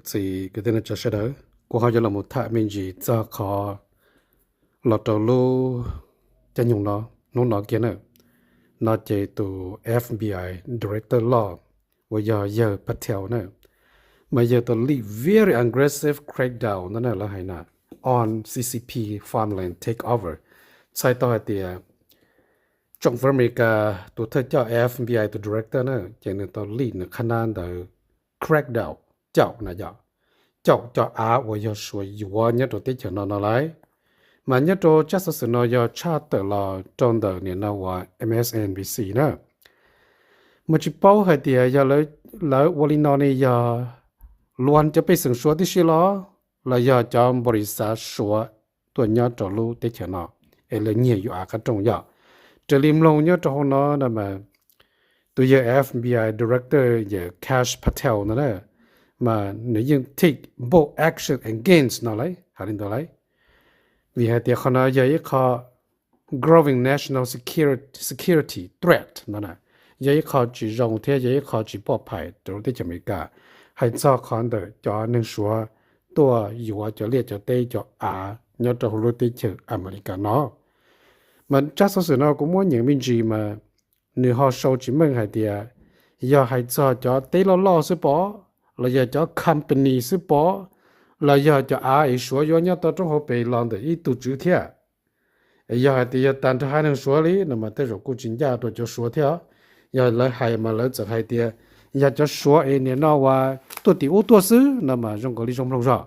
Txiv kwv tij neej tsa sawv daws, kuv ho yuav los mus tham me ntsis txog qhov los rau lub caij nyoog no, hnub no kiag na. No ces tus F B I director loj uas yog yawg Patel na, mas yawg tau lead very aggressive crackdown ntag na, lawv hais na, on C C P farmland takeover. Txhais tau hais tias tsoom fwv Amelikas tus thawj coj F B I tus director na, ces nws tau lead nws qhab nab ntawd crackdown, caum na yom, caum cov av uas yog Suav yuav nyob rau teb chaws no no lauj. Mas nyob rau tsab xov xwm no yog tshaj tawm los rau ntawm nim no uas M S N B C na, mas tsis paub hais tias yog lawv ua li no ne yog luag cov pej xeem Suav tib si los, los yog cov npaum li xav Suav tuaj nyob rau lub teb chaws no es lawv nyiag yuav av qab rooj yom. Raws li mloog nyob rau hauv no na mas tus yawg F B I director yawg Kash Patel no na, mas nws yeej take bold action against no lauj, hais li ntawd lauj. Vim hais tias qhov no yog ib qho growing national security threat no na, yog ib qho tsis zoo thiab yog ib qho tsis poj phais rau lub teb chaws Amelikas. Hais txog qhov ntawm cov neeg Suav tuaj yuav cov liaj cov teb cov av nyob rau hauv lub teb chaws Amelikas no. Mas tsab xov xwm no kuv muab nyeem me ntsis mas nws ho sau tsis meej hais tias yog hais txog cov teb loj loj xwb pom, los yog cov company xwb pom, los yog cov av es Suav yuav nyob tau roob hauv pes los ntawm ib tug tswv thiab. Es yog hais tias yog tag nrho haiv neeg Suav li no mas tej zaum kuj tsis ncaj rau cov Suav thiab. Yog lawv hais mas lawv txawm hais tias yog cov Suav es nim no uas tuaj tim ub tuaj xwb no mas zoo nkaus li zoo mloog zog.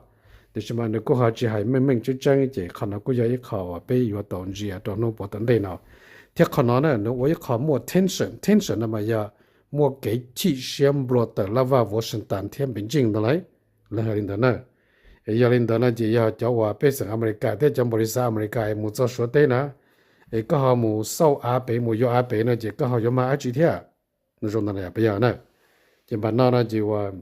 Tiam sis mas nws kuj ho tsis hais meej meej tseeb tseeb ces qhov no kuj yog ib qho uas peb yuav tau ntsia rau hnub puav tom ntej no. Thiab qhov no na nws ua ib qho muaj tension, tension no mas yog muaj kev chim siab nplua tawm laj vaj Washington thiab Beijing ntag lauj. Lawv hais li ntawd na. Es yog li ntawd no ces yog cov uas pej xeem Amelikas thiab cov npaum li xav Amelikas es mus txog Suav teb na, es koj ho mus xauj av pem mus yuav av pem no ces koj ho yuav mag dab tsi thiab? Nws zoo ntawd puas yog na? Ces npam no no ces uas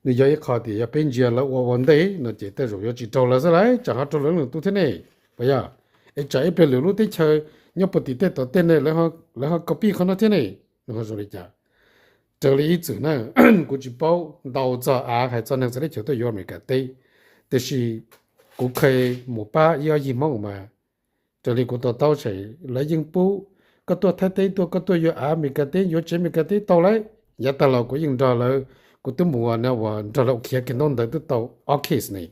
nws yog ib qho tias yog peb ntsia lawv ua ua ntej no ces tej zaum yuav tsis raug lawv xwb lauj, tsam ho raug lawv leej twg thiab ne, puas yog? Es tsam ib pliag lwm lub teb chaws nyob puag tim tej tom tej ne lawv ho copy qhov no thiab ne, nws ho zoo li cas? Raws li ib txwm na, kuv tsis paub ntau txog av hais txog neeg txawv teb chaws tuaj yuav Amelikas teb, tiam sis kuv kheev mus pab ib ob yig Hmoob mas raws li kuv to taub ces lawv yeej pub koj tuaj Thaib teb tuaj koj tuaj yuav av Amelikas teb yuav tsev Amelikas teb tau lauj. Yav tag los kuv yeej nrog lawv, kuv twb mus ua na uas nrog lawv khiav kiag ntaub ntawv twb tau ob case ne.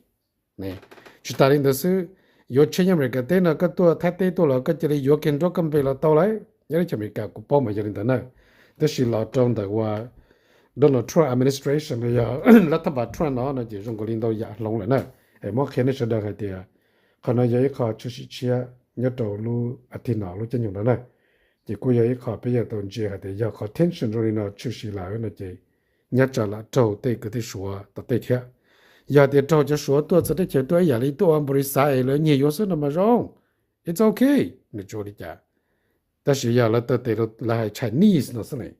Tsis tas li ntawd xwb, yuav tsheb nyob Amelikas teb no koj tuaj Thaib teb tuaj los koj cia li yuav kiag nruab koj npe los tau lauj. Nyob teb chaws Amelikas kuv paub mas yog li ntawd na. Tab sis los rau ntawm uas Donald Trump administration los yog lab thab npas Trump no no ces zoo nkaus li ntau yam hloov lawm na. Es muab qhia nej sawv daws hais tias qhov no yog ib qho tshwm sim tshiab nyob rau lub as thiv no lub caij nyoog no na. Ces kuj yog ib qho peb yuav tau ntsia hais tias yog qhov tension zoo li no tshwm sim lawm no ces nyob tsam lam raug tej kwv tij Suav tom tej thiab. Yog tias raug cov Suav tuaj txawv teb chaws tuaj ib yam li tuaj ua npaum li xav es lawv nyiag yuav xwb no mas zoo, it's okay, nws tsis ua li cas. Tab sis yog lawv taw tes lawv hais Chinese no xwb ne,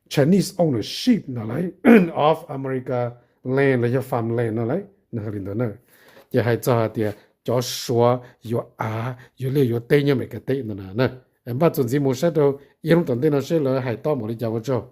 Chinese ownership no lauj, of America land los yog farmland no lauj, nws hais li ntawd na. Ces hais txog hais tias cov Suav yuav av yuav liaj yuav teb nyob Amelikas teb no na. Npaj txuas ntxiv mus saib rau ib hnub tom ntej no seb lawv hais tob npaum li cas ua tsaug.